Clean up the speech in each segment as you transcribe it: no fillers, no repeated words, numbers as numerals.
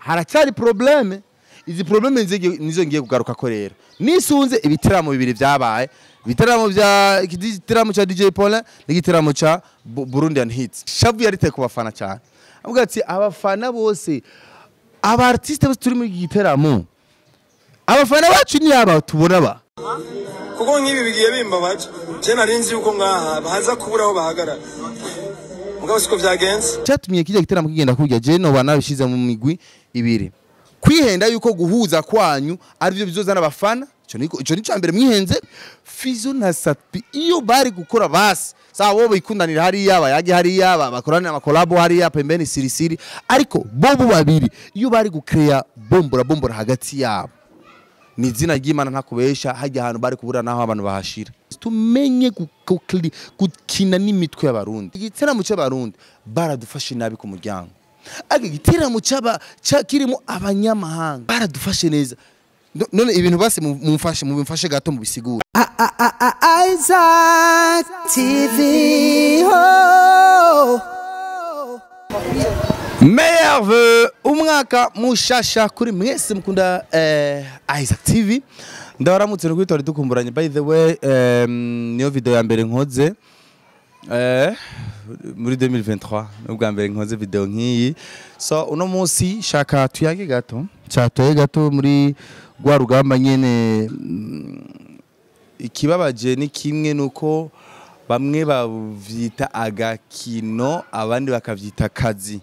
Haracyari problème. Izi problème nizo ngiye kugaruka ko rero. Nisunze ibitaramo bibiri vyabaye, ibitaramo vya igitaramo cha DJ Paulin n'igitaramo cha Burundian Hits. Shavu yariteye ku bafana cyane. Avuga ati abafana bose, aba artiste bose turi muri iki gitaramo, abafana bacu ni aba tubona ba. Kuko nk'ibi bigiye bimbabaje, je nari nzi yuko ngaha baza kubura aho bahagarara, mugabo siko vyagenze. Cyatumye kijya gitaramo kigenda kurya, je no banabishize mu migwi ibiri. Kwihenda yuko guhuza kwanyu arivyo bizozana abafana, ico ni cambere mwihenze. Fizo na Sat-B iyo bari gukora basi sawa, bo bikundanira hariya, bayage hariya, bakorana amakolabo hariya pembeni sirisiri, ariko bobo babiri iyo bari gukreya bombora bombora hagati yabo, ni izina ry'Imana ntakubesha, hajya ahantu bari kubura naho abantu bahashira. Tumenye gukina n'imitwe y'Abarundi. Igiteramo cy'Abarundi baradufashe nabi ku muryango, ariko igiteramo kirimo abanyamahanga baradufashe neza. None ibintu basi mumfashe, mubimfashe gato mubisigure. Isaac TV. Oh. Merve, umwaka mushasha kuri mwese mukunda Isaac TV. Ndabaramutse no twari dukumburanye. By the way, niyo video ya mbere nkoze muri 2023, nubwa mbere nkoze video nk'iyi. So uno munsi shaka tuyage gato, cyatoye gato muri rwa rugamba nyene. Ikibabaje ni kimwe, nuko bamwe bavyita agakino, abandi bakavyita akazi.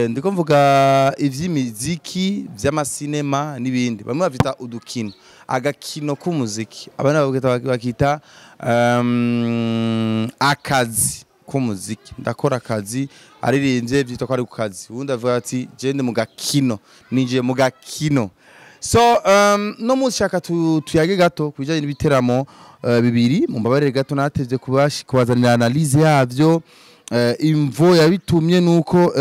Ndiko mvuga ivy'imiziki, vy'amasinema n'ibindi. Bamwe bavyita udukino, agakino k'umuziki, abandi bakita akazi k'umuziki. Ndakora akazi, aririmbye vyitwa ko ari ku kazi, uwundi avuga ati je ndi mu gakino, ninjiye mu gakino. So no munsi shaka tuyage gato kubijanye n'ibiteramo bibiri. Mumbabarire gato natevye kubazanira analyse yavyo. Imvo yabitumye nuko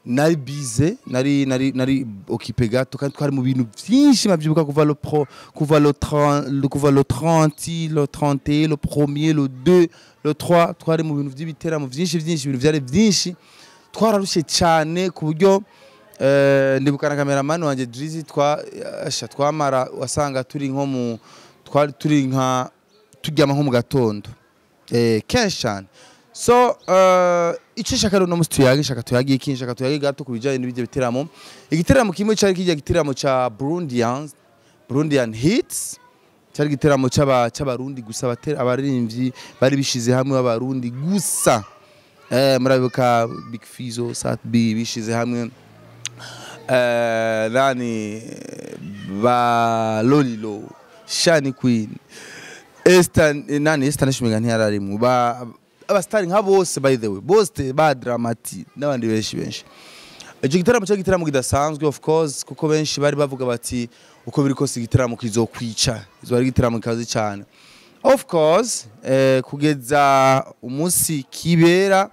nari bize, nari occupé gato, kandi twari mu bintu byinshi. Mabyibuka kuva le pro kuva le 30, kuva le 30, le 31, le premier, le 2, le 3, twari mu bintu by'ibiteramo byinshi byinshi, ibintu byari byinshi, twararushe cyane ku buryo ndibuka na cameraman wanje Drizzy, twa asha twamara wasanga turi nko mu twari turi nka turyama nko mu gatondo kenshi cyane. So icyo shaka rero no musi tuyage, shaka tuyage iki, shaka tuyage gato ku bijanye n'ibyo biteramo. Igiteramo kimwe cyari kijya giteramo cha Burundian Hits, cyari igiteramo cy'Abarundi gusa, abaririmbyi bari bishize hamwe b'Abarundi gusa. Murabibuka Big Fizzo, Sat-B bishize hamwe, nani, ba Lolilo, Shani Queen, Esther, nani, Esther Nishumiga ntiyararimwe, ba abastari nka bose, by the way, bose ba Dramati n'abandi benshi benshi. Icyo gitaramo cyo gitaramo kidasanzwe, of course, kuko benshi bari bavuga bati uko biri kose igitaramo kizokwica, izo ari igitaramo kazi cyane. Of course, kugeza umunsi kibera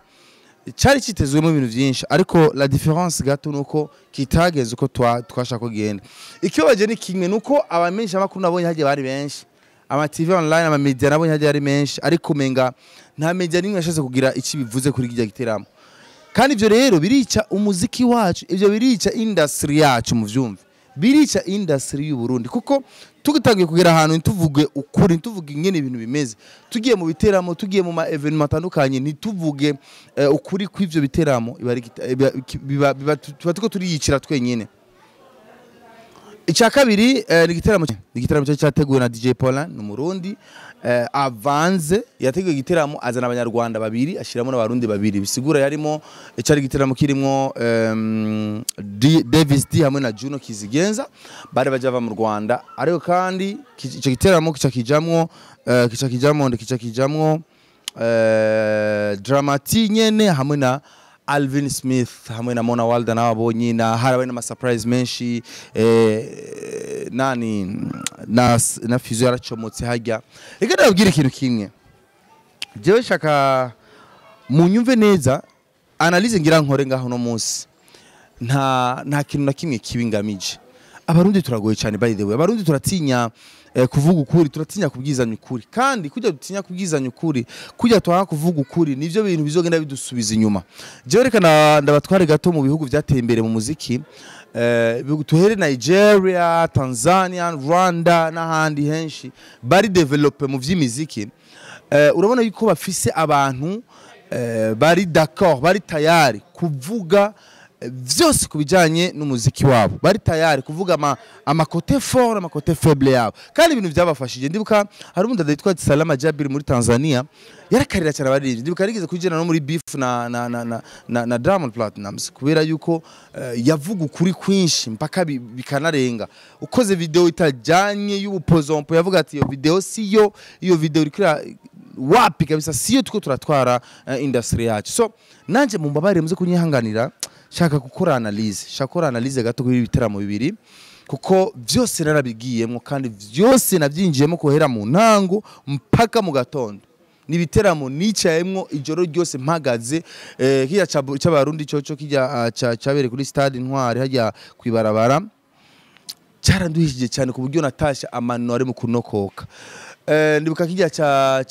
cyari kitezwemo ibintu byinshi, ariko la différence gato nuko kitageze uko twashaka kugenda. Ikibabaje ni kimwe, nuko abamenyesha amakuru nabonye hagiye bari benshi, ama TV online, ama media nabonye hagiye ari menshi, ariko menga nta media nimwe yashatse kugira iki bivuze kuri kijya giteramo. Kandi ivyo rero birica umuziki wacu, ivyo birica industry yacu, mu vyumve, birica industry y'u Burundi, kuko tugitangiye kugera ahantu ntituvuge ukuri, ntituvuge ingene ibintu bimeze, tugiye mu biteramo, tugiye mu ma événement atandukanye, ntituvuge ukuri kw'ivyo biteramo, iba ari biba tuba tuko turiyicira twenyine. Icya kabiri ni igiteramo cyari cyateguwe na DJ Paulin, ni Umurundi avanze yateguye igiteramo, azana Abanyarwanda babiri, ashiramo n'Abarundi babiri, bisigura yarimo cyari igiteramo kirimo Davis D hamwe na Juno Kizigenza, bari baje bava mu Rwanda. Ariko kandi ico giteramo kica kijamwo Dramati nyene hamwe na Alvin Smith hamwe na Mona Walda n'ababonye, na harabaye n'ama surprise menshi. Nani na Fizo yaracomotse hajya. Reka ndababwira ikintu kimwe, jewe shaka munyumve neza analyse ngira nkore ngaho no munsi. Nta kintu na kimwe kibi ngamije, Abarundi turagoye cyane, by the way. Abarundi turatinya kuvuga ukuri, turatinya kubwizanya ukuri. Kandi kujya dutinya kubwizanya ukuri, kujya twanga kuvuga ukuri, nivyo bintu bizogenda bidusubiza inyuma. Jewe reka ndabatware gato mu bihugu vyateye imbere mu muziki. Tuhere Nigeria, Tanzania, Rwanda n'ahandi henshi bari développé mu vy'imiziki. Urabona yuko bafise abantu bari d'accord, bari tayari kuvuga vyose ku bijanye n'umuziki wabo, bari tayari kuvuga ama côté fort, ama côté faible yabo, kandi ibintu byabafashije. Ndibuka hari umuntu yitwa Salama Jabir muri Tanzania, yarakarira cyane abaririmbyi. Ndibuka yarigeze kujana no muri beef na Diamond Platnumz kubera yuko yavuga ukuri kwinshi mpaka bikanarenga. Ukoze video itajanye y'ubupozompo, yavuga ati: "Iyo video siyo, iyo video iriko wapi kabisa, siyo tuko turatwara industry yacu." So nanje mumbabarire, muze kunyihanganira, shaka gukora analyse, shaka gukora analyse gato kuri ibiteramo bibiri, kuko vyose narabigiyemo kandi vyose navyinjiyemo kuhera mu ntango mpaka mu gatondo. Ni ibiteramo nicayemwo ijoro ryose mpagaze. Kirya c'Abarundi coco, kirya cabereye kuri stade Intwari hajya kwibarabara, cyaranduhishije cyane ku buryo natashe amano ari mu kunokoka. Ndibuka kirya ca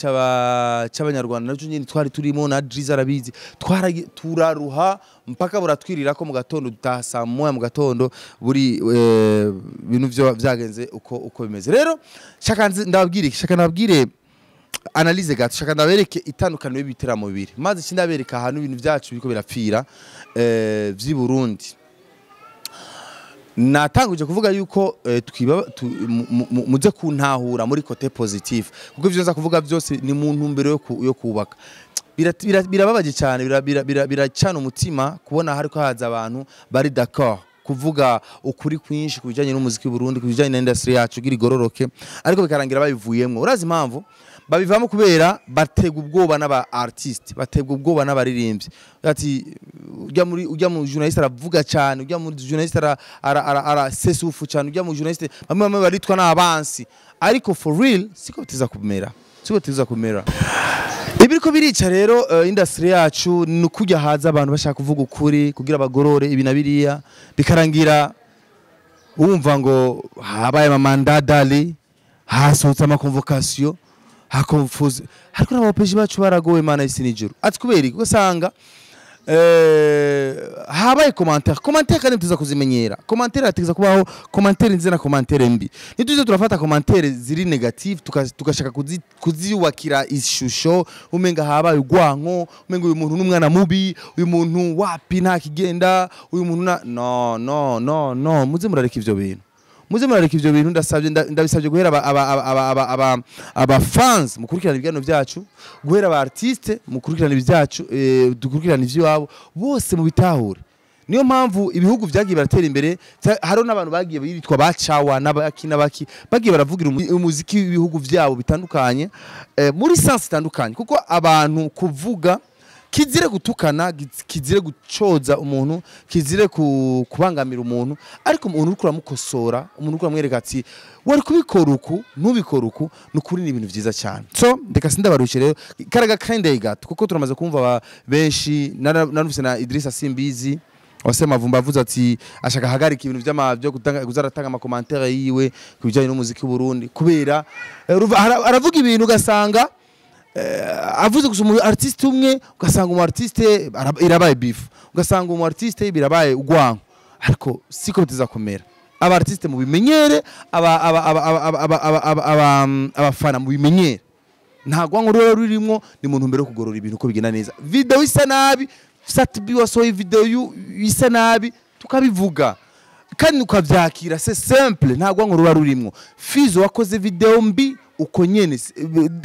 c'Abanyarwanda nacyo nyine twari turimo na Drizzy arabizi, turaruha mpaka buratwirira ko mu gatondo dutaha saa 1 mu gatondo buri bintu vyo vyagenze uko bimeze. Rero shaka ndababwire iki? Shaka ndababwire analyse gato, shaka ndabereke itandukaniro y'ibiteramo bibiri, maze sindabereka ahantu ibintu byacu biriko birapfira vy'i Burundi. Natanguje kuvuga yuko twiba muze kuntahura muri côté positif, kuko ivyo nza kuvuga byose ni mu ntumbero yo kubaka. Birababaje cyane, biracana umutima kubona hariko haza abantu bari d'accord kuvuga ukuri kwinshi ku bijanye n'umuziki w'u Burundi, ku bijanye na industry yacu kugira igororoke, ariko bikarangira babivuyemwo. Urazi impamvu babivamo? Kubera batega ubwoba n'aba artiste, batega ubwoba n'abaririmbyi. Ati ujya muri ujya mu journaliste aravuga cyane, ujya mu journaliste ara sesufu cyane, ujya mu journaliste bamwe baritwa n'abansi. Ariko for real siko tiza kumera, siko tiza kumera. Ibiriko birica rero industry yacu ni ukujya haza abantu bashaka kuvuga ukuri kugira bagorore ibi na biriya, bikarangira wumva ngo habaye ama mandat d'aller, hasohotse ama convocation, hakonfuze. Ariko n'abapeji bacu baragowe, Mana isi n'ijuru. Ati kubera iki? Ugasanga habaye commentaire, commentaire kandi tuza kuzimenyera. Commentaire ategeza kubaho, commentaire nziza na commentaire mbi. Nituze turafata commentaire ziri négative, tugashaka kuziyubakira ishusho umenga habaye ugwanko, umenga uyu muntu n'umwana mubi, uyu muntu wapi, nta kigenda uyu muntu na no no no no. Muze murareka ivyo bintu, muze murareka ivyo bintu. Ndasabye, ndabisabye guhera aba fans mukurikirana ibiganiro byacu, guhera aba artiste mukurikirana ibyacu, dukurikirana ivy'iwabo bose mubitahure. Niyo mpamvu ibihugu vyagiye biratera imbere, hariho n'abantu bagiye bitwa bacawa n'abaki n'abaki bagiye baravugira umuziki w'ibihugu vyabo bitandukanye, muri sens itandukanye, kuko abantu kuvuga kizire gutukana, kizire gucoza umuntu, kizire kubangamira umuntu, ariko umuntu uriko uramukosora, umuntu uriko uramwereka ati wari kubikora uku, ntubikora uku, ni ukuri ni ibintu vyiza cyane. So ndeka sindabarushe rero karaga kandi gato, kuko turamaze kumva benshi. Narumvise na Idrissa Simbizi wasema Vumba avuze ati ashaka hagarika ibintu vy'ama byo gutanga, kuzaratanga ama commentaire yiwe ku bijanye n'umuziki w'u Burundi, kubera aravuga ibintu ugasanga avuze gusa umu artiste umwe, ugasanga umu artiste irabaye beef, ugasanga umu artiste birabaye ugwanko. Ariko siko bizakomera. Aba artiste mubimenyere, abafana mubimenyere, nta gwanko rero rurimwo, ni mu ntumbero yo kugorora ibintu uko bigenda neza. Video isa nabi, Sat-B wasohoye video isa nabi, tukabivuga kandi ukavyakira, c'est simple, nta gwanko ruba rurimwo. Fizo wakoze video mbi uko nyene,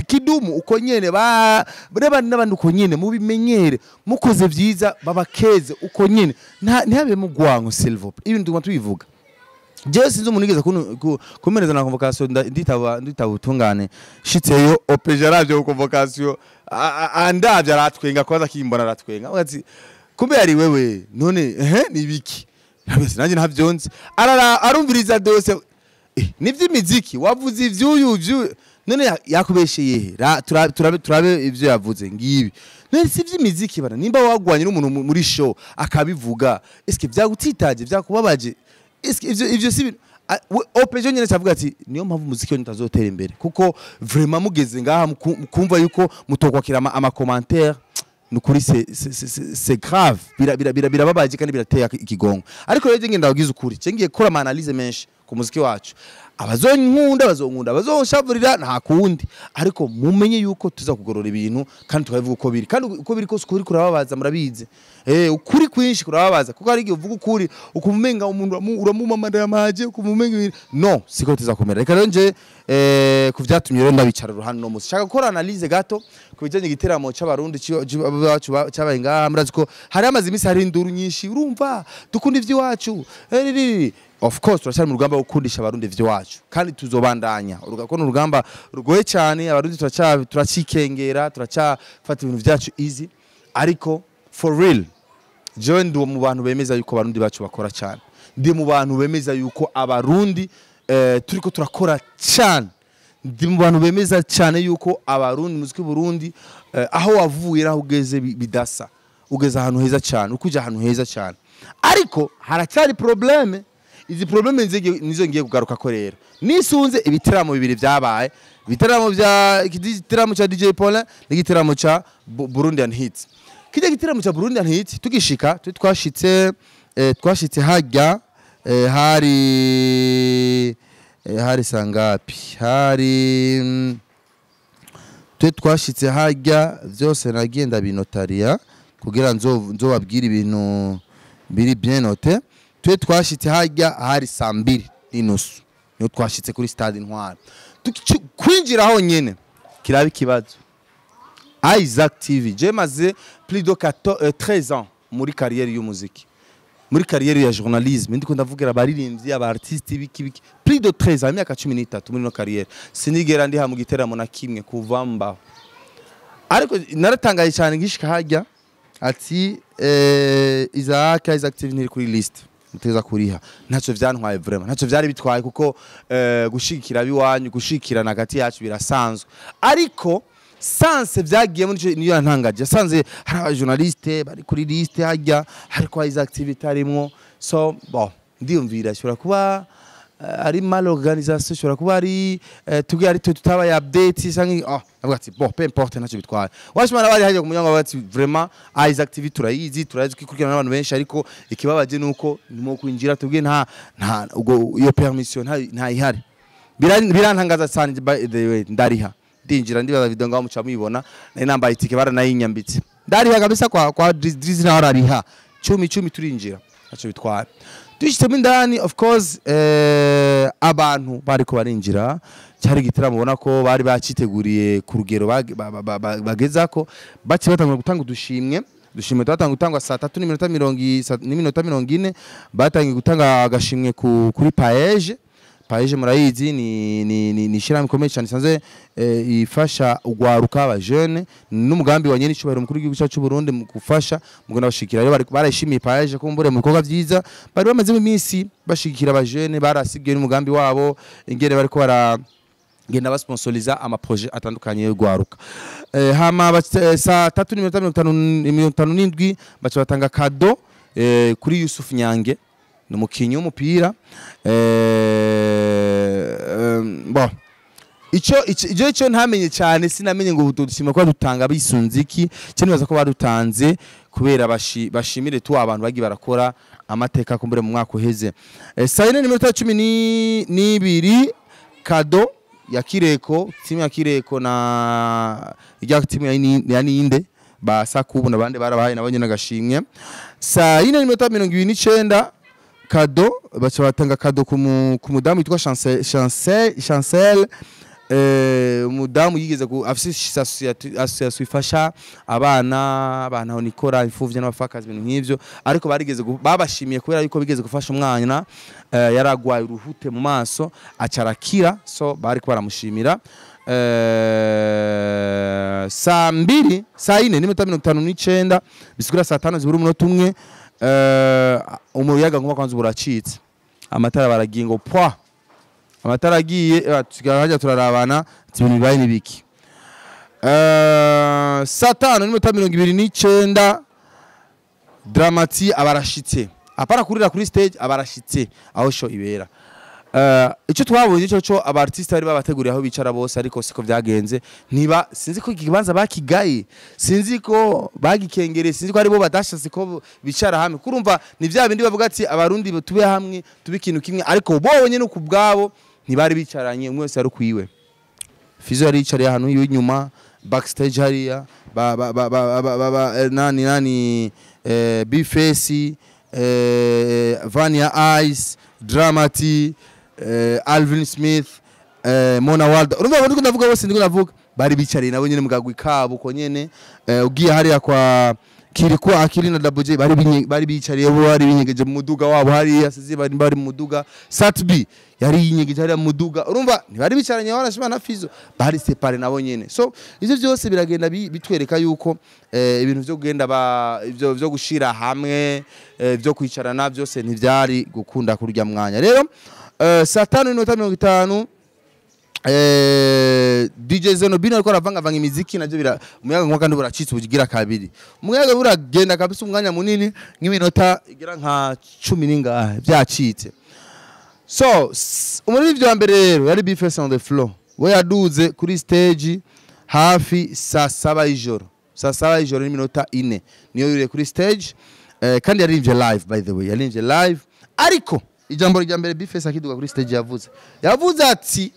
Kidumu uko nyene, ba reba n'abandi uko nyene, mubimenyere. Mukoze vyiza babakeze uko nyene, ntihabe mugwanko, s'il vous plaît. Ibintu tuguma tubivuga. Jewe sinzi umuntu yigeze kumereza na convocation, nditaba ubutungane. Shitseyo, OPJ aravye convocation, andavye aratwenga, kwaza akimbona aratwenga. Avuga ati: "Kumbe yari wewe none, ehe ni ibiki?" Nabese nanjye ntavyonzi. Arara arumviriza dose, ni vy'imiziki wavuze ivyuyu vyuyu, none yakubesheye he? Turabe ivyo yavuze ngibi, none si ivy'imiziki bana? Nimba wagwanye n'umuntu muri show akabivuga, eske vyagutitaje, vyakubabaje? Eske ivyo si ibintu? OPG nyene cavuga ati niyo mpamvu umuziki wanyu utazotera imbere, kuko vraiment mugeze ngaha mukumva yuko mutokwakira ama commentaire, nukuri c'est grave, birababaje kandi birateye ikigongo. Ariko rero ngenda ndabagize ukuri, je ngiye gukora ama analyse menshi ku muziki wacu. Abazonkunda bazonkunda, abazonshavurira nta kundi, ariko mumenye yuko tuza kugorora ibintu kandi tukabivuga uko biri, kandi uko biri kose ukuri kurababaza, murabizi. Ukuri kwinshi kurababaza, kuko hari igihe uvuga ukuri ukumenga umuntu uramumamarira amaje, ukumumenga ibintu. No siko tuzakomera. Reka rero nje ku vyatumye rero ndabicara uruhande no musi, shaka gukora analyse gato ku bijanye igiteramo c'abarundi bacu cyabaye ngaha. Murazi ko hari amaze iminsi hari induru nyinshi, urumva dukunda ivy'iwacu. Of course turacyari mu rugamba rwo gukundisha abarundi ivy'iwacu kandi tuzobandanya ko ni urugamba rugoye cyane. Abarundi turacikengera, turacyafata ibintu vyacu easy, ariko for real jewe ndi mu bantu bemeza yuko abarundi bacu bakora cyane, ndi mu bantu bemeza yuko abarundi turiko turakora cyane, ndi mu bantu bemeza cyane yuko abarundi muziki Burundi aho wavuye naho ugeze bidasa, ugeze ahantu heza cyane, ukuja ahantu heza cyane, ariko haracyari problème. Izi problème nizo ngiye kugaruka ko rero nisunze ibitaramo bibiri byabaye, ibitaramo bya igiteramo cya DJ Paulin n'igiteramo cya Burundian Hits. Kijya giteramo cya Burundian Hits tugishika, twashitse hajya hari sangapi hari twe twashitse hajya byose nagiye ndabinotaria kugira nzobabwire ibintu biri bien noté. Twe twashitse hajya hari saa 2:30 niyo twashitse kuri stade Intwari. Kwinjira aho nyene kiraba ikibazo. Isaac TV, j'ai maze plus de 13 ans muri carrière y'umuziki, muri carrière ya journalisme, ndiko ndavugira abaririmbyi, aba artiste, ibiki biki, plus de 13 ans, imyaka 13 muri no carrière, sinigera ndiha mu giteramo na kimwe kuva mbaho. Ariko naratangaye cyane ngishika hajya ati Isaac TV ntiri kuri list muteza kuriha. Ntacyo vyantwaye vraiment, ntacyo vyari bitwaye, kuko gushikira abiwanyu, gushikirana hagati yacu birasanzwe, ariko sanse vyagiyemo niyo yantangaje. Sanze hari aba journaliste bari kuri liste hajya ariko Isaac TV itarimwo. So bon, ndiyumvira ishobora kuba ari mal organisation, ishobora kuba ari tubwiye ari twe tutabaye update canke avuga ati bon, peu importe, ntacyo bitwaye. Washimana bari hajya ku muryango bati vraiment Isaac TV turayizi kwikurikirana n'abantu benshi, ariko ikibabaje nuko nimo kwinjira tubwiye nta ubwo iyo permission nta ihari. Birantangaza cyane. By the way, ndariha ndinjira, ndibaza video ngaho muca muyibona, nari nambaye itike baranayinyambitse, ndariha kabisa kwa Drizzy nawe arariha 10 10, turinjira ntacyo bitwaye. Dushitsemo indani, of course abantu bariko barinjira, cyari igitaramo ubona ko bari baciteguriye ku rugero bagezako. Baci batangura gutanga udushimwe. Udushimwe twatanga gutangwa saa tatu n'iminota mirongo n'iminota 40. Batangiye gutanga agashimwe kuri PAEEJ. PAEEJ murayizi, ni ishirahamwe ikomeye cyane isanzwe ifasha ugwaruka, aba jeune, n'umugambi wa nyene icubahiro mukuru w'igihugu cyacu cy'u Burundi mu gufasha mu bashikira. Rero barayishimiye PAEEJ kumbure mu bikorwa vyiza bari bamaze iminsi bashigikira aba jeune, barasigiye n'umugambi wabo ingene bariko bara genda basponsoriza ama projet atandukanye yo gwaruka. Hama saa tatu n'iminota 57 baca batanga cadeau kuri Yusuf Nyange, ni umukinyi w'umupira. Bon, ico ntamenye cyane, sinamenye ngo dushima ko dutanga bisunze iki, cyo nibaza ko badutanze kubera bashimire tu abantu bagiye barakora amateka kumbure mu mwaka uheze. Saa 3:42 cadeau ya Kireko, timu ya Kireko na ijya timu ya Ninde ba Sakubu nabandi barabahaye nabo nyene agashimwe. Saa 4:29 cadeau, baca batanga cadeau ku mudamu witwa Chancel, umudamu yigeze ku afise association ifasha abana, abantu nikora imfuvyi n'abapfakazi, ibintu nk'ivyo, ariko barigeze babashimiye kubera yuko bigeze gufasha umwana yaragwaye uruhute mu maso acarakira, so bariko baramushimira. Saa mbiri, saa 4:59 bisigura saa 5 zibura umunota umwe, umuyaga nkuba kwanza buracitse, amatara baragiye ngo pwa, amatara agiye, tusigara hajya turarabana ati ibintu bibaye nibiki. Saa 5:29 Drama T abarashitse, apara kurira kuri stage, abarashitse aho show ibera. Icyo twabonye cyo aba artiste bari babateguriye aho bicara bose, ariko siko byagenze. Ntiba sinzi ko ikibanza bakigaye, sinzi ko bagikengereye, sinzi ko aribo badashatse ko bicara hamwe. Kurumva ni vya bindi bavuga ati abarundi tube hamwe, tube ikintu kimwe, ariko bonyene ku bwabo ntibari bicaranye, umwe wese ari kwiwe. Fizo yari yicariye ahantu y'inyuma backstage hariya, ba ba ba ba ba, ba, ba nani nani, B-Face, Vania Ice, Dramati, Alvin Smith, Mona Walda. Urumva abo ndiko ndavuga bose, ndiko ndavuga bari bicariye nabo nyene mugagwi kabo ko nyene. Ugiye hariya kwa Kiriko Akili na Double J, bari bicariye bo, bari binyegeje mu muduga wabo hariya, sizi bari mu muduga. Sat-B yari yinyegeje hariya mu muduga. Urumva ntibari bicaranye wanashima na Fizo, bari séparé nabo nyene. So ivyo byose biragenda bitwereka yuko ibintu vyo kugenda ba ivyo vyo gushira hamwe, vyo kwicarana byose ntivyari gukunda kurya mwanya. Rero saa 5:50, DJ Zenobino ariko aravanga vanga imiziki, navyo bira umuyaga nkuba kandi buracitse ubugira kabiri. Umuyaga buragenda kabisa umwanya munini nk'iminota igera nka 10 ningahe byacitse. So umuririmbyi wa mbere rero yari B-Face on the floor. We yaduze kuri stage hafi saa 7 y'ijoro. Saa 7 y'ijoro n'iminota 4 niyo yuriye kuri stage, kandi yaririmbye live, by the way, yaririmbye live. Ariko ijambo rya mbere B-Face akiduga kuri stage yavuze ati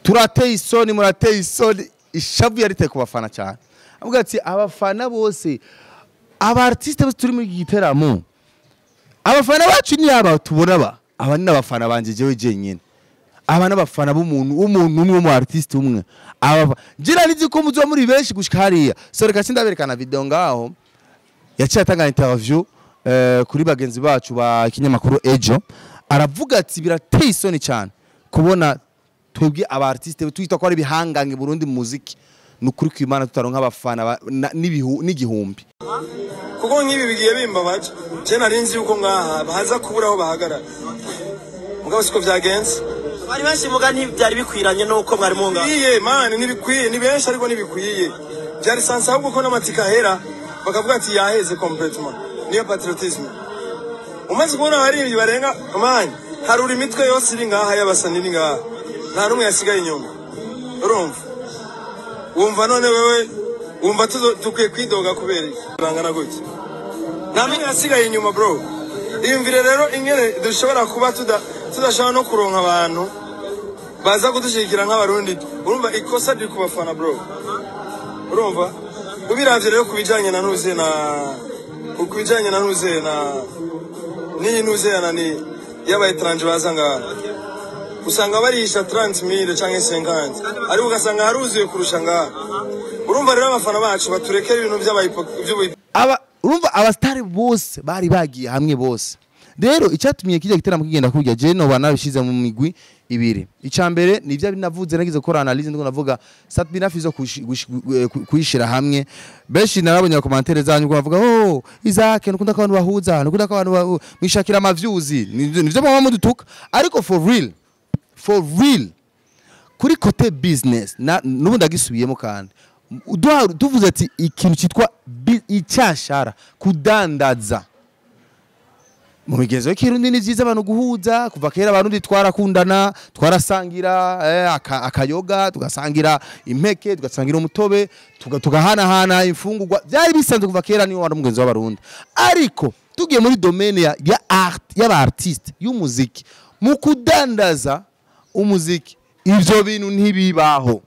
turateye isoni, murateye isoni. Ishavu yariteye ku bafana cyane, avuga ati abafana bose, aba artiste bose turi muri iki giteramo, abafana bacu ni aba tubona, ba aba ni abafana banje jewe jenyine, aba n'abafana b'umuntu w'umuntu umwe, mu artiste umwe. Aba ngira nizi ko muzo muri benshi gushika hariya. So reka sindaberekana video ngaho yaciye atanga interview kuri bagenzi bacu ba kinyamakuru Ejo, aravuga ati birateye isoni cyane kubona twebwe aba artiste twita ko ari bihangange Burundi mu muziki, nukuri kwimana tutaronka abafana n'igihumbi. Kuko nk'ibi bigiye bimbabaje, je nari nzi yuko ngaha baza kubura aho bahagarara, mugabo siko vyagenze. Bari benshi muga ntibyari bikwiranye nuko mwari mu ngaha. Iye man, ntibikwiye, ni benshi ariko ntibikwiye. Byari sansa ahubwo ko n'amatika ahera bakavuga ati yaheze complètement. Niyo patriotisme. Umaze kubona abaririmbyi barenga man, harura imitwe yose iri ngaha y'abasani iri ngaha, nta n'umwe yasigaye inyuma. Urumva? Wumva none wewe wumva tukwiye kwidoga kubera iki? Bangana gutya. Nta n'umwe yasigaye inyuma bro. Iyumvire rero ingene dushobora kuba tudashobora no kuronka abantu baza kudushigikira nk'abarundi. Urumva ikosa riri ku bafana bro. Urumva? Ubiravye rero kubijanye na ntuze na kubijanye na ntuze na ni ntuze na ni y'aba étranger baza ngaha. Usanga barisha 30,000 canke 50, ariko ugasanga haruzuye kurusha ngaha. Urumva rero abafana bacu baturekera ibintu by'abayipo. Aba urumva abastari bose bari bagiye hamwe bose. Rero icyatumye kijya giteramo kigenda kurya, je no banabishize mu migwi ibiri. Icya mbere ni ibyo binavuze, nagize gukora analyse, ndiko navuga Sat-B na Fizo kuyishira hamwe. Benshi narabonye commentaire zanyu ko bavuga oh Isaac nukunda ko abantu bahuza, nukunda ko abantu mwishakira ama views, nivyo mama mudutuka. Ariko for real, for real kuri côté business na nubundi ndagisubiyemo kandi tuvuze ati ikintu cyitwa icyashara kudandaza mu migenzo y'ikirundi ni vyiza abantu guhuza. Kuva kera abarundi twarakundana, twarasangira akayoga, tugasangira impeke, tugasangira umutobe, tugahanahana imfungurwa, byari bisanzwe kuva kera, niyo wari umugenzo w'abarundi. Ariko tugiye muri domaine ya art, y'aba artiste y'umuziki, mu kudandaza umuziki ivyo bintu ntibibaho.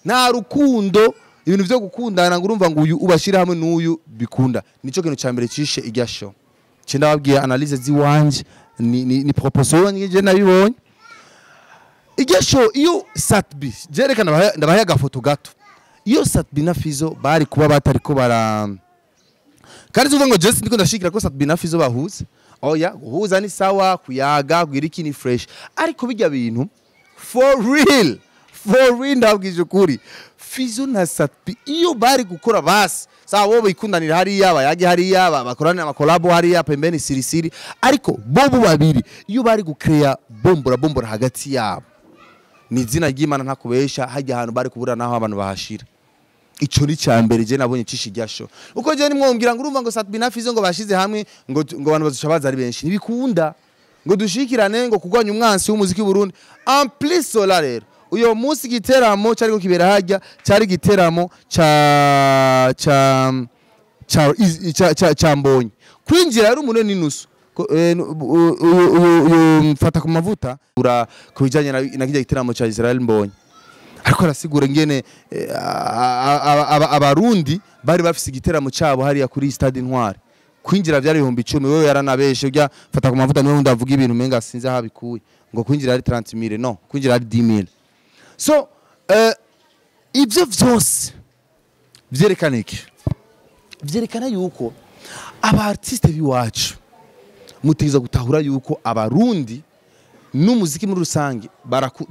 Nta rukundo, ibintu vyo gukundana ngo urumva ngo uyu ubashira hamwe n'uyu bikunda. Nico kintu ca mbere cishe irya show. Cenda babwiye analyse ziwanje ni proposition nyingi nabibonye. Irya show iyo Sat-B jerekana ndabaye agafoto gato. Iyo Sat-B na Fizo bari kuba batariko bara kandi tuvuga ngo just ndiko ndashikira ko Sat-B na Fizo bahuze. Oya guhuza ni sawa, kuyaga kugira iki ni fresh, ariko bijya bintu for real, for real ndabwije ukuri, Fizo na Sat-B iyo bari gukora basi sawa bo bikundanira hariya, bayage hariya, bakorana amakolabo hariya pembeni sirisiri, ariko bobo babiri iyo bari gucrea bombora bombora hagati yabo, ni izina ry'Imana ntakubesha, hajya ahantu bari kubura naho abantu bahashira. Ico ni cyambere je nabonye cishi ryasho. Uko je nimwombwira ngo urumva ngo Sat-B na Fizo ngo bashize hamwe ngo abantu bazusha baza ari benshi, ntibikunda. Ngo dushikirane, ngo kurwanya umwansi w'umuziki w'u Burundi. En plus cela rero, uyo munsi giteramo cyari ko kibera hajya cyari giteramo ca ca ca ca ca Mbonyi. Kwinjira ari umunani n'inusu. Uyu mfata ku mavuta ura kubijanye na kijya giteramo ca Israel Mbonyi, ariko arasigura ingene abarundi bari bafise igiteramo cabo hariya kuri Stade Intwari, kwinjira byari 10,000. Wewe yaranabeshe ujya fata ku mavuta, niwe ndavuga ibintu menga sinzi aho abikuye, ngo kwinjira ari 30,000. No kwinjira ari 10,000. So ivyo vyose vyerekana iki? Vyerekana yuko aba artiste biwacu mutegeza gutahura yuko abarundi n'umuziki muri rusange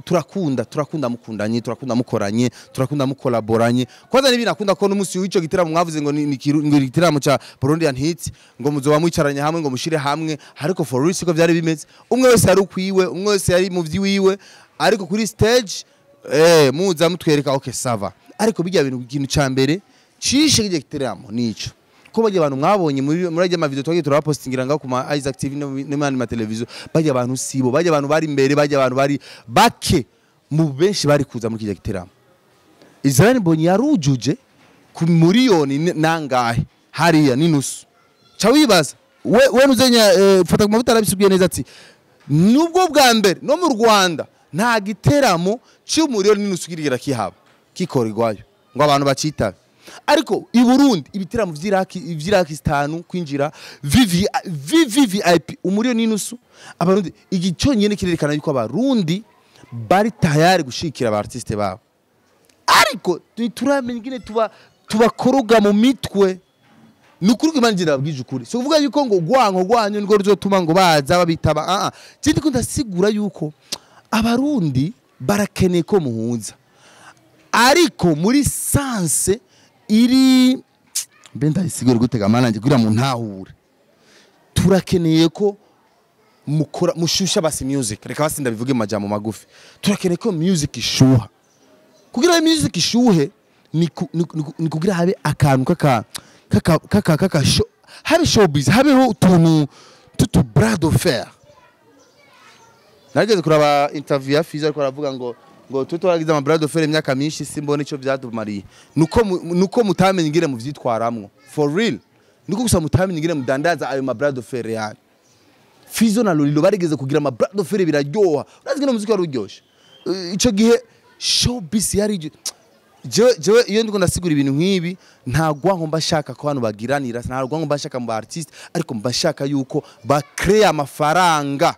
turakunda mukundanye, turakunda mukoranye, turakunda mukolaboranye. Kwanza nibi nakunda ko n'umunsi w'ico giteramo mwavuze ngo ngo igiteramo ca Burundian Hits, ngo muzoba mwicaranye hamwe, ngo mushire hamwe. Ariko for real siko vyari bimeze. Umwe wese yari ukwiwe, umwe wese yari mu vyiwiwe, ariko kuri stage muza mutwereka, okay, ça va. Ariko bijya bintu, ikintu ca mbere cishe kijya giteramo nico ko bajya abantu mwabonye muri ajya amavideo twagiye turabapostingira ngaho ku ma Isaac TV no mu ma televiziyo, bajya abantu sibo, bajya abantu bari imbere, bajya abantu bari bake mu benshi bari kuza muri kijya giteramo. Israel Mbonyi yarujuje ku miliyoni nangahe hariya n'inusu. Ca wibaza we nuzenya fata ku mavuta arabisubwiye neza ati nubwo bwa mbere no mu Rwanda nta giteramo cy'umuriyoni n'inusu kirigera kihaba kikorerwayo ngo abantu bacitabe. Ariko i Burundi ibiteramo vy'iraki zitanu kwinjira VV VVVIP umuriyoni n'inusu. Abarundi, igi cyonyine kirerekana yuko abarundi bari tayari gushikira aba artiste babo, ariko turamenya ingene tubakoroga mu mitwe. Ni ukuri ko Imana irababwije ukuri. Si ukuvuga yuko ngo urwanko rwanyu nirwo ruzotuma ngo baza babitaba. Ah ah, je ndiko ndasigura yuko abarundi barakeneye ko muhuza, ariko muri sens iri mbe ndayisigura gutega mana nje kugira mu ntahure. Turakeneye ko mukora mushusha basi music. Reka basi ndabivuge mu majambo magufi: turakeneye ko music ishuha. Kugira ngo music ishuhe ni kugira habe akantu kaka show, habe showbiz, habeho utuntu tutu bras de fer. Narigeze kuraba interview ya Fizo, ariko aravuga ngo twe twaragize ama bras de fer imyaka myinshi, simbona ico vyadumariye. Nuko mutamenye ingene muvyitwaramwo. For real, nuko gusa mutamenye ingene mudandaza ayo ma bras de fer yanyu. Fizo na Lolilo barigeze kugira ama bras de fer, biraryoha. Urazi ngene umuziki wari uryoshe? Ico gihe showbiz yari jewe iyo ndiko ndasigura ibintu nk'ibi, nta gwanko mba shaka ko abantu bagiranira, nta gwanko mba shaka mu ba artiste, ariko mba shaka yuko ba créer amafaranga.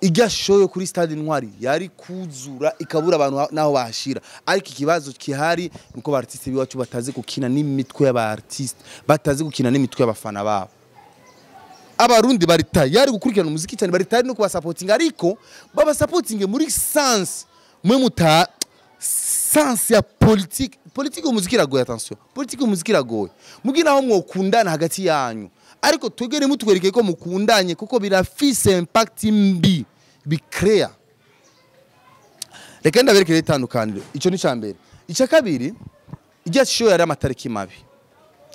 Ijya show yo kuri Stade Intwari yari kuzura ikabura abantu naho bahashira. Ariko ikibazo kihari nuko ba artiste biwacu batazi gukina n'imitwe y'aba artiste, batazi gukina n'imitwe y'abafana babo. Abarundi bari tayari gukurikirana umuziki cyane, bari tayari no kubasapotinga, ariko babasapotinge muri sens mwe muta sens ya politique. Politique umuziki iragoye, attention, politique umuziki iragoye. Mugi naho mwokundana hagati yanyu, ariko twegere mutwereke ko mukundanye, kuko birafise impact mbi bikrea. Reka ndaberekere itandukaniro. Ico ni cambere. Icya kabiri, ijya show yari amatariki mabi,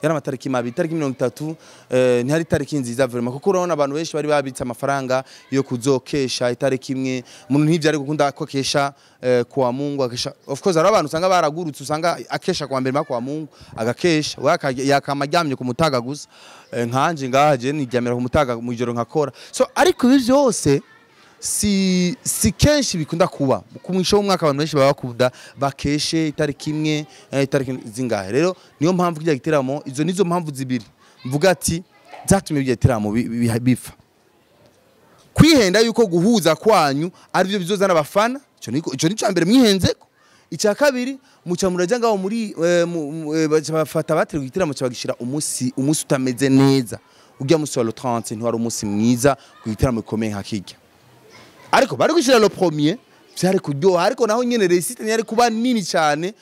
yari amatariki mabi, itariki 30. Ntihari itariki nziza vraiment, kuko urabona abantu benshi bari babitse amafaranga yo kuzokesha itariki imwe. Umuntu ntivyari gukunda ko akesha kuwa Mungu akesha. Of course hari abantu usanga baragurutse, usanga akesha kwa mbere kwa Mungu agakesha, we yakama aryamye ku mutaga gusa. Nkanje ngaha je niryamira ku mutaga mu ijoro nkakora. So ariko ibi byose si kenshi bikunda kuba. Ku mwisho w'umwaka abantu benshi baba bakunda bakeshe itariki imwe, itariki zingahe. Rero niyo mpamvu kijya giteramo, izo nizo mpamvu zibiri mvuga ati zatumye bijya giteramo bipfa. Kwihenda yuko guhuza kwanyu ari byo bizozana abafana, ico ni mbere mwihenzeko. Icya kabiri, muca muraja ngaho muri baca bafata bateruye igiteramo cyabagishira umunsi utameze neza. Ujya musi wa le 30 ntiwari umunsi mwiza ku giteramo gikomeye nka kijya, ariko bari gushyira le premier byari kuryoha. Ariko naho nyene réussite ntiyari kuba nini cyane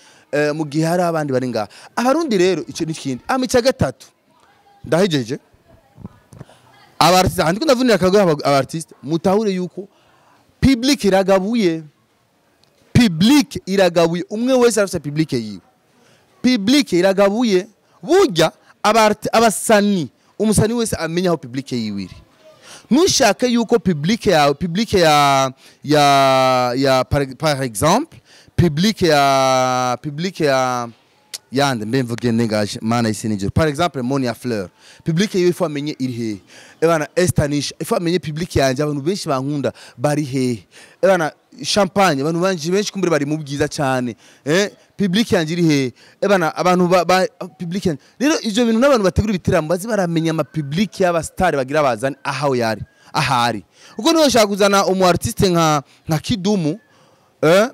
mu gihe hari abandi bari ngaha. Abarundi rero, icyo ni ikindi. Ama icya gatatu, ndahejeje. Aba artiste, ndiko ndavunira akagohe aba artiste, mutahure yuko public iragabuye, public iragabuye. Umwe wese arafite public yiwe, public iragabuye. Burya abasani, umusani wese amenya aho public yiwe iri. Nushake yuko public ya public ya par exemple public ya yande, mbe mvuge nengaje mana isi nijoro, par exemple Monia Fleur, public yiwe ifo amenye iri hehe. Ebana Estanish, ifo amenye public yanje, abantu benshi bankunda bari hehe. Ebana Champagne, abantu banje benshi kumbure bari mu bwiza cyane, public yanje iri hehe. Ebana abantu ba public yanje rero, ivyo bintu n'abantu bategura ibitaramo bazi baramenya ama public y'aba star bagira bazane aho yari ahari, uko niho ushaka kuzana umu artiste nka Kidumu,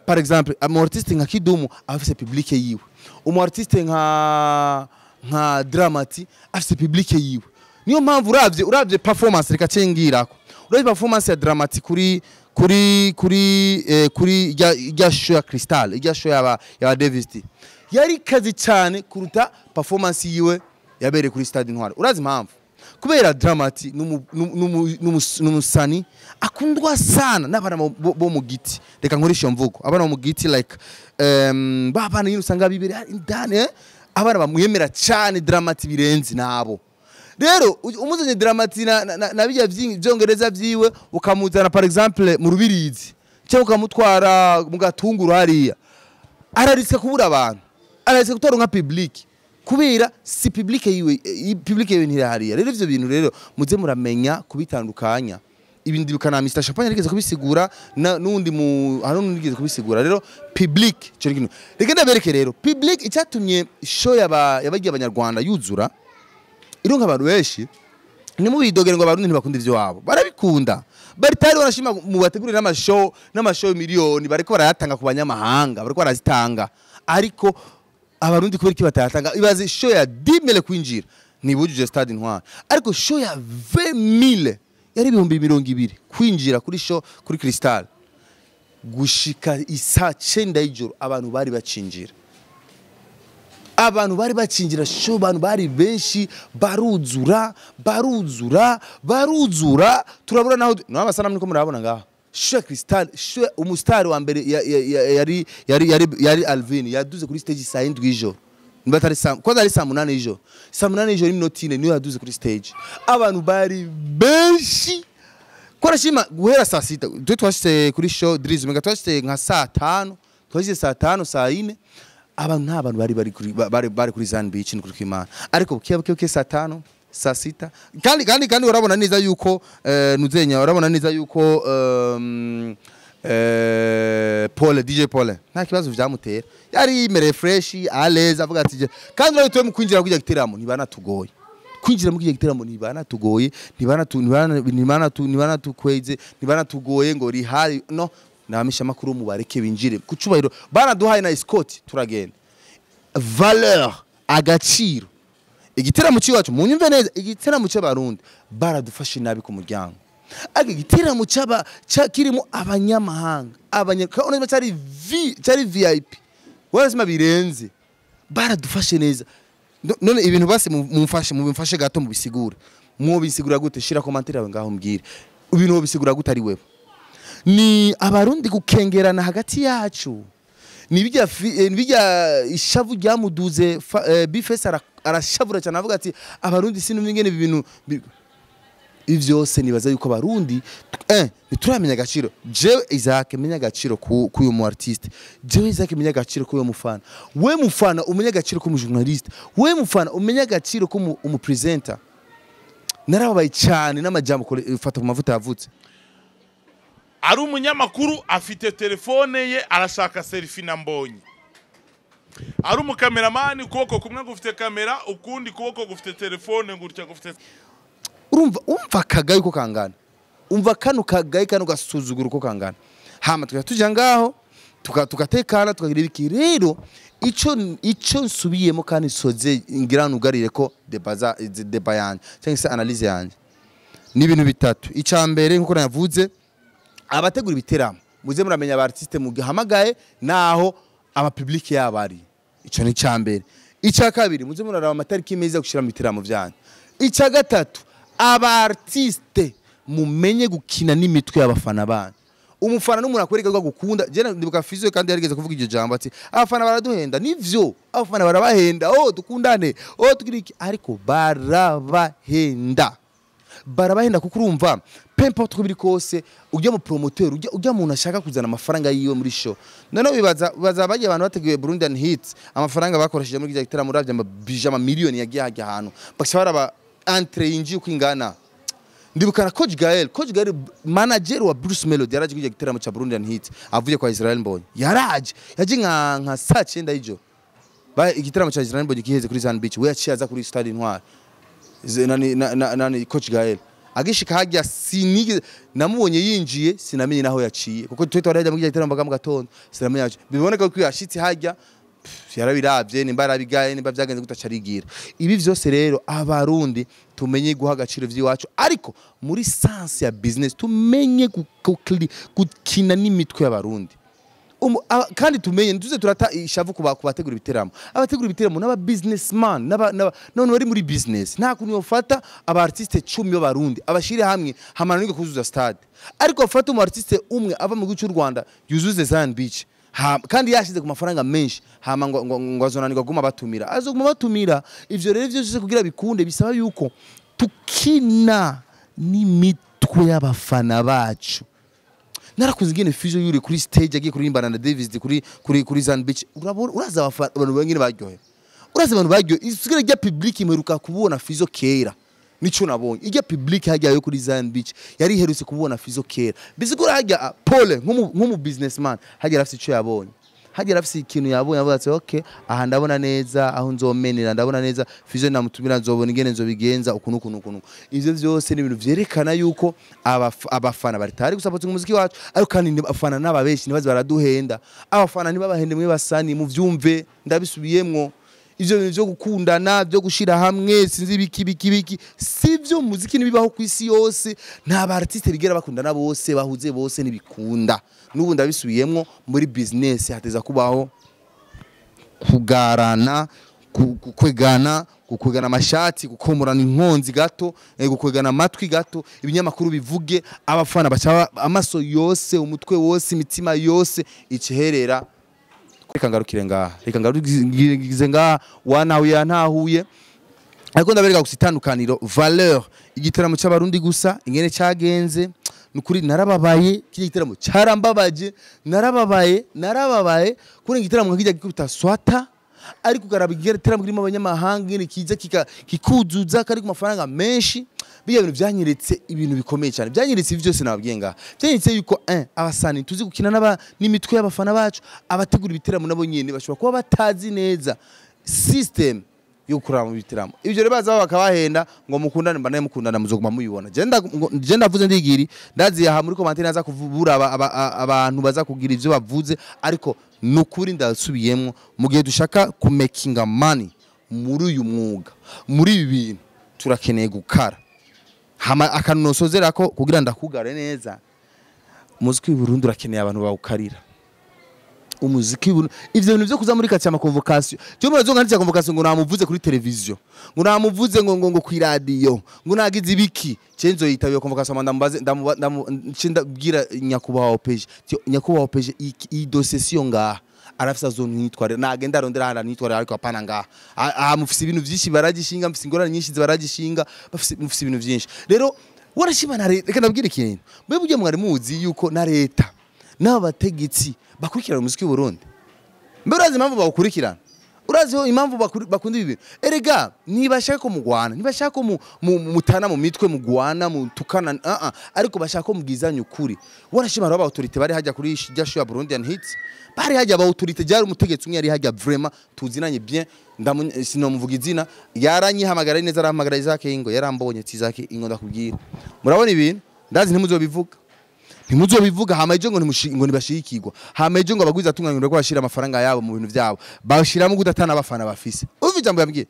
par exemple umu artiste nka Kidumu afise public yiwe, umu artiste nka Dramati afise public yiwe. Niyo mpamvu uravye performance, reka cengirako, uravye performance ya Dramati kuri ijya show ya Crystal, ijya show ya Davis D, yari kazi cyane kuruta performance yiwe yabereye kuri Stade Intwari. Urazi impamvu? Kubera Dramati n'umusani akundwa sana n'abana bo mu giti, reka nkoresha iyo mvugo, abana bo mu giti, like babana nyine usanga bibere indani, abana bamwemera cyane Dramati birenze nabo. Rero umuzanye Dramati na bijya vyongereza vyiwe, ukamuzana par exemple mu Rubirizi cyangwa ukamutwara mu Gatunguru hariya, ararisika kubura abantu, ararisika gutora nka public, kubera si public yiwe, public yiwe ntiri hariya. Rero ivyo bintu rero muze muramenya kubitandukanya. Ibindi bikana Mr Champagne yarigeze kubisigura na nundi mu hari nundi yigeze kubisigura. Rero public cyo kintu reka ndabereke. Rero public icyatumye show yabagiye abanyarwanda yuzura, ironka abantu benshi, nimubidogere ngo abarundi ntibakunda ivyo wabo, barabikunda. Baritari barashima mu bategurira n'amashow miliyoni bariko barayatanga ku banyamahanga, bariko barazitanga, ariko abarundi kubera iki batayatanga? Ibaze show ya 10,000 kwinjira ntibujuje Stade Intwari, ariko show ya 20,000 yari 20,000 kwinjira kuri show kuri Crystal, gushika isaa 9 y'ijoro abantu bari bacinjira, abantu bari bacinjira show, abantu bari benshi, baruzura, baruzura, baruzura, turabura naho no amasanamu niko murabona ngaha. Show ya Crystal, show umustar wa mbere yari Alvin, yaduze kuri stage saa 7 y'ijoro, niba atari saa, kwanza ari saa 8 y'ijoro, saa 8 y'ijoro n'iminota 4 niyo yaduze kuri stage. Abantu bari benshi korashima guhera saa 6. Twe twashyize kuri show Drizzy mega twashyize nka saa 5, twashyize saa 5, saa 4, abantu nta bantu bari kuri Zan Beach ni kuri Kwimana, ariko buke buke buke saa 5, saa 6, kandi urabona neza yuko nuzenya, urabona neza yuko Paul, DJ Paul, nta kibazo vyamutera, yari yimereye fresh, à l'aise, avuga ati kandi urabona mu kwinjira kujya giteramo ntibanatugoye, kwinjira muri giteramo ntibanatugoye, ntibanatukweze, ntibanatugoye ngo rihari no nabamisha makuru mubareke binjire ku cubahiro. Banaduhaye na escort, turagenda. Valeur, agaciro, igiteramo c'iwacu, munyumve neza, igiteramo cy'abarundi baradufashe nabi ku muryango, ariko igiteramo cy'aba kirimo abanyamahanga, abanya cyari VIP warasima birenze, baradufashe neza. None ibintu basi mumfashe, mubimfashe gato mubisigure. Mwobisigura gute? Shira commentaire yawe ngaho mbwire ibintu wobisigura gute. Ari wewe, ni abarundi gukengerana hagati yacu, ni bijya ishavu ryamuduze Bface arashavura cyane, avuga ati abarundi sinumva ingene ibi bintu ibi vyose. Nibaza yuko abarundi ntituramenya agaciro. Jewe Isaac menya agaciro k'uyu mu artiste, jewe Isaac menya agaciro k'uyu mufana, we mufana umenye agaciro k'umu journaliste, we mufana umenye agaciro k'umu umu presenter. Narababaye cyane n'amajambo fata ku mavuta yavutse. Ari umunyamakuru afite telefone ye arashaka selfie na Mbonyi, ari umukameramani ukuboko kumwe gufite kamera, ukundi kuboko gufite telefone gutya gufite. Urumva, umva akagayi uko kangana, umva kano kagayi, kano gasuzuguro uko kangana. Hama tukajya tujya ngaho tugatekana, tukagira ibiki. Rero ico nsubiyemo kandi soze ngira nugarire ko débat yanje cyangwa se analyse yanje ni ibintu bitatu. Ica mbere, nkuko navuze, abategura ibiteramo muze muramenya aba artiste mugihamagaye naho ama public yabo ari. Ico ni ica mbere. Ica kabiri, muze muraraba amatariki meza yo gushira mu biteramo vyanyu. Ica gatatu, aba artiste mumenye gukina n'imitwe y'abafana banyu. Umufana n'umuntu akwereka ko agukunda. Je ndibuka Fizo kandi yarigeze kuvuga iryo jambo ati abafana baraduhenda. Nivyo, abafana barabahenda: "Oh, dukundane, oh, tugira iki", ariko barabahenda. Barabahenda kuko urumva, peu importe uko biri kose, ujya mu promoteur, ujya muntu ashaka kuzana amafaranga yiwe muri show. Noneho bibaza baza bagiye abantu bateguye Burundian Hits, amafaranga bakoresheje muri kijya gitaramo, uravye amabije, amamiliyoni yagiye hajya ahantu, bakaca baraba entrée yinjiye uko ingana. Ndibuka na Coach Gael, Coach Gael manager wa Bruce Melody, yaraje kujya gitaramo cha Burundian Hits avuye kwa Israel Mbonyi. Yaraje, yaje nka saa 9 y'ijoro. Ba igitaramo cha Israel Mbonyi giheze kuri Zan Beach, we yaciye aza kuri Stade Intwari. Nani nani Coach Gael agishika hajya, sinigeze namubonye yinjiye, sinamenye naho yaciye, kuko twe twari hajya mu gitaramo baga mu gatondo, sinamenye yaciye. Biboneka ko yashitse hajya, yarabiravye, nimba yarabigaye, nimba byagenze gutacarigira. Ibi vyose rero, abarundi tumenye guha agaciro vy'iwacu, ariko muri sens ya business tumenye gukina n'imitwe y'abarundi. Kandi tumenye ntuze turata ishavu kuba kubategura ibiteramo. Abategura ibiteramo n'aba businessman n'abantu bari muri business. Nta kuntu yofata aba artiste 10 b'abarundi abashire hamwe hamana n'ige kuzuza stade, ariko bafata umu artiste umwe ava mu gihugu cy'u Rwanda yuzuze Zion Beach, kandi yashize ku mafaranga menshi, hama ngo azonanirwa guma batumira, azoguma batumira. Ivyo rero vyose kugira bikunde bisaba yuko tukina n'imitwe y'abafana bacu. Narakunze ingene Fizo yuri kuri stage agiye kuririmbana na Davis kuri Zan Beach. Urabona, uraza abantu bangene baryohe, uraza abantu baryohe isigara rya public imeruka kubona Fizo kera. Nico nabonye, ijya public hajya yo kuri Zion Beach yari iherutse kubona Fizo kera. Bisigura hajya Paul nk'umu businessman hajya arafise ico yabonye, hajya arafise ikintu yabonye, avuga ati: "Okay, aha ndabona neza aho nzomenera, ndabona neza Fizo namutumira, nzobona ingene nzobigenza ukuntu ukuntu ukuntu." Ivyo vyose ni ibintu vyerekana yuko abafana bari tari gusapota umuziki wacu. Ariko kandi abafana n'ababeshi ntibaze baraduhenda, abafana ntibabahende mwe basani, muvyumve, ndabisubiyemwo. Ivyo bintu vyo gukundana, byo gushira hamwe, sinzi biki biki biki, sivyo. Muziki nibibaho ku isi yose, nta ba artiste bigera bakundana bose, bahuze bose, ntibikunda. N'ubu ndabisubiyemwo, muri business hateza kubaho kugarana, kukwegana, gukwegana amashati, gukomorana inkonzi gato, gukwegana amatwi gato, ibinyamakuru bivuge, abafana baca amaso yose, umutwe wose, imitima yose iceherera. Reka ngarukire ngaha, reka ngarukire ngaha. Wanahuye yantahuye, ariko ndabereka gusa itandukaniro valeur igitaramo cy'abarundi gusa ingene cyagenze. Nukuri narababaye, kije gitaramo cyarambabaje, narababaye, narababaye kuri igitaramo nk'ijya gikubita swata, ariko ukaraba igitaramo kirimo abanyamahanga ingene kiza kikuzuza kari ku mafaranga menshi. Biya bintu byanyeretse ibintu bikomeye cyane, byanyeretse ibi byose nababwiye ngaha. Byanyeretse yuko abasani tuzi gukina n'imitwe y'abafana bacu. Abategura ibiteramo nabo nyene bashobora kuba batazi neza system yo gukorera mu bitaramo. Ibyo rero baza bakabahenda ngo mukundane, mba naye mukundana muzoguma muyibona. Je ndavuze ndigiri, ndazi aha muri commentaire naza kuvubura abantu baza kugira ivyo bavuze, ariko nukuri ndasubiyemwo, mu gihe dushaka ku making money muri uyu mwuga, muri ibi bintu, turakeneye gukara. Hama akantu nosozera ko kugira ndakugare neza, umuziki w'i Burundi urakeneye abantu bawukarira. Umuziki w'i Burundi, ivyo bintu vyo kuza muri kati ama convocation, cyo murazo nganditse convocation ngo namuvuze kuri television, ngo namuvuze ngo ku radio, ngo nagize ibiki, cenzo yitabiye convocation, ndamubaze, ndabwira nyakubahwa OPG, nyakubahwa OPG, iyi dossier siyo ngaha, arafisa zone nitware, nagenda arondera hana nitware, ariko apana ngaha. Aha mufise ibintu vyinshi baragishinga, mufise ingorane nyinshi baragishinga, bafise, mufise ibintu vyinshi. Rero warashima na leta. Reka ndabwire ikintu, mbe burya mwari muzi yuko na leta n'aba bategetsi bakurikirana umuziki w'u Burundi? Mbe urazi impamvu bawukurikirana? Urazi impamvu bakunda ibi bintu? Erega ntibashaka ko mugwana, ntibashaka ko mutana mu mitwe, mugwana, mutukana, ariko bashaka ko mubwizanya ukuri. Warashima aba autorité bari hajya kuri rya show ya Burundian Hits, bari hajya aba autorité, byari umutegetsi umwe yari hajya, vraiment tuzinanye bien, sinomuvuga izina, yaranyihamagara neza, arahamagara Isaac Ingo, yarambonye ati: "Isaac Ingo, ndakubwira, murabona ibintu, ndazi ntimuzobivuga, ntimuzobivuga." Hama ejo ngo ngo ntibashigikirwa, hama ejo ngo abagwiza atunganya ngo bashira amafaranga yabo mu bintu byabo, bashiramo kudatana abafana bafise. Umva ijambo yambwiye: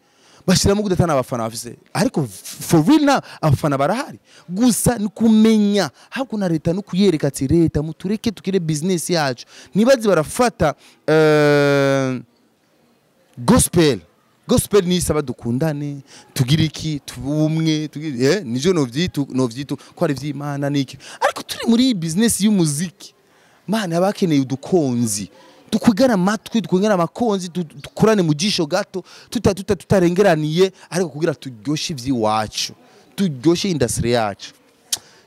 bashiramo kudatana abafana bafise. Ariko for real now abafana barahari, gusa ni kumenya ahubwo na leta no kuyereka ati: "Leta, mutureke tukire business yacu." Ntibazi barafata gospel. Gospel ni isaba dukundane, tugire iki, tubumwe, tugire nijo novyitu ko ari vy'Imana niki, ariko turi muri iyi business y'umuziki, mana, abakeneye udukonzi tukwigana amatwi, tukwigana amakonzi, dukorane mu jisho gato, tuta tuta tutarengeraniye, ariko kugira turyoshe ivy'iwacu. Turyoshe industry yacu.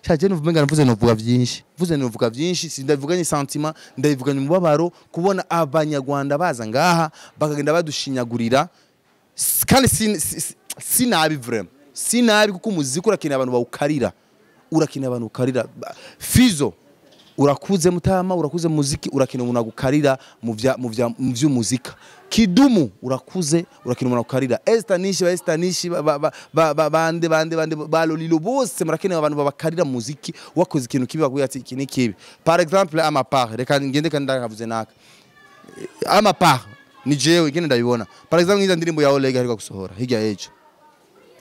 Shaje nuvuga mvuze novuga byinshi, mvuze novuga byinshi, sindavuganye sentiment, ndabivuganye umubabaro kubona abanyarwanda baza ngaha bakagenda badushinyagurira. Kandi sinabi vraiment, sinabi, kuko umuziki urakeneye abantu bawukarira, urakeneye abantu ukarira. Fizo, urakuze mutama, urakuze mu muziki, urakeneye umuntu agukarira mu vy'umuzika. Kidumu, urakuze, urakeneye umuntu agukarira. Esther Nishi, ba Esther Nishi, ba bande bande bande, ba Lolilo, bose murakeneye abantu babakarira mu muziki. Wakoze ikintu kibi, bakubwira ati iki ni kibi. Par exemple, à ma part, reka ngende kandi ndakavuze naka, à ma part ni jewe ngende ndabibona. Par exemple, ngiza ndirimbo ya Oleg ariko gusohora hirya y'ejo,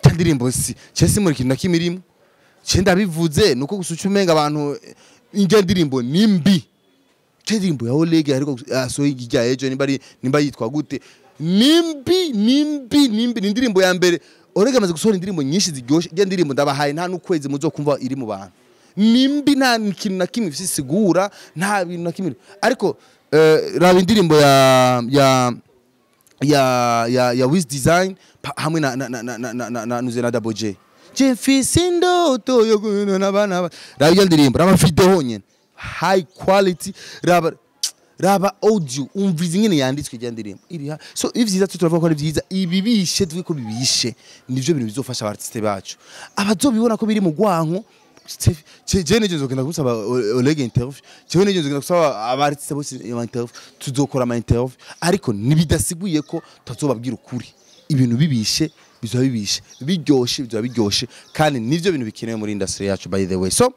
ta ndirimbo si cyo si muri kintu na kimwe irimo. Ce ndabivuze nuko gusa uca umenga abantu injya ndirimbo ni mbi. Ce ndirimbo ya Oleg ariko asohoye hirya y'ejo, nimba ari nimba yitwa gute, ni mbi, ni mbi, ni mbi. Ni indirimbo ya mbere. Oleg amaze gusohora indirimbo nyinshi ziryoshe. Ijya ndirimbo ndabahaye, nta n'ukwezi muzokumva iri mu bantu. Ni mbi, nta kintu na kimwe ifise isigura, nta bintu na kimwe. Ariko raba indirimbo ya Wiz Design hamwe na nuze na Double J, je mfise indoto yo guhura n'abana. Raba iyo ndirimbo, raba video honyene, high quality, raba audio, umviza ingene yanditswe ijya ndirimbo iri so ivyiza tu turavuga ko ari vyiza, ibibishe tuvuge ko bibishe. Nivyo bintu bizofasha aba artiste bacu. Abazobibona ko biri mu gwanko, je nigeze nzogenda gusaba Oleg interview, jewe nigeze nzogenda gusaba aba artiste bose ama interview, tuzokora ama interview, ariko ntibidasiguye ko tutazobabwira ukuri. Ibintu bibishe bizoba bibishe, biryoshe bizoba biryoshe, kandi nivyo bintu bikenewe muri industry yacu, by the way. So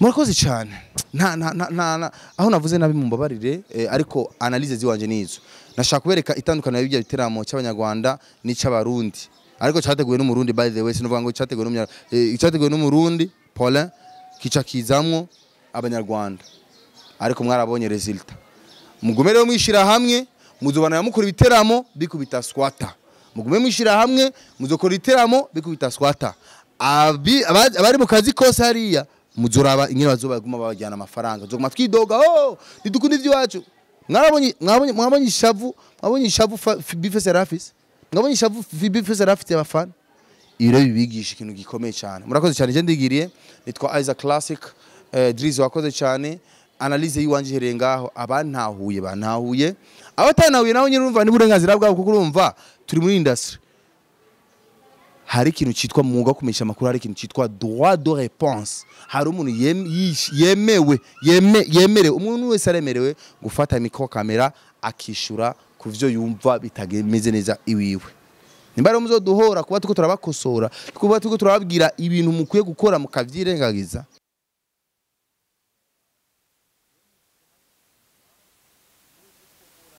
murakoze cyane. Nta aho navuze nabi mumbabarire, ariko analyse ziwanje nizo nashaka kubereka itandukaniro y'ibyo biteramo cy'abanyarwanda n'icy'abarundi, ariko cyateguwe n'umurundi, by the way. Sinuvuga ngo cyateguwe n'umunya, cyateguwe n'umurundi Paulin, kica kizamwo abanyarwanda, ariko mwarabonye résultat. Mugume rero mwishira hamwe, muzobana mukora ibiteramo bikubita swata. Mugume mwishira hamwe, muzokora ibiteramo bikubita swata. Abari mu kazi kose hariya muzoraba ingene bazobaguma babajyana amafaranga, zoguma twidoga, oh, nidukunda iby'iwacu. Mwabonye ishavu, mwabonye ishavu Bifese Rafis, mwabonye ishavu Bifese Rafis y'abafana. Ibi rero bibigisha ikintu gikomeye cyane. Murakoze cyane, je ndigiriye, nitwa Isaac Classic. Drizzy, wakoze cyane. Analyse yiwanje ihereye ngaho. Abantahuye bantahuye, abatanahuye naho nyine urumva ni uburenganzira bwabo, kuko urumva turi muri industry, hari ikintu cyitwa mwuga wo kumenyesha amakuru, hari ikintu cyitwa droit de réponse. Hari umuntu yemewe yemerewe, umuntu wese aremerewe gufata micro, caméra, akishura ku vyo yumva bitameze neza iwiwe. Nimba rero muzoduhora kuba turiko turabakosora, kuba turiko turababwira ibintu mukwiye gukora mukavyirengagiza.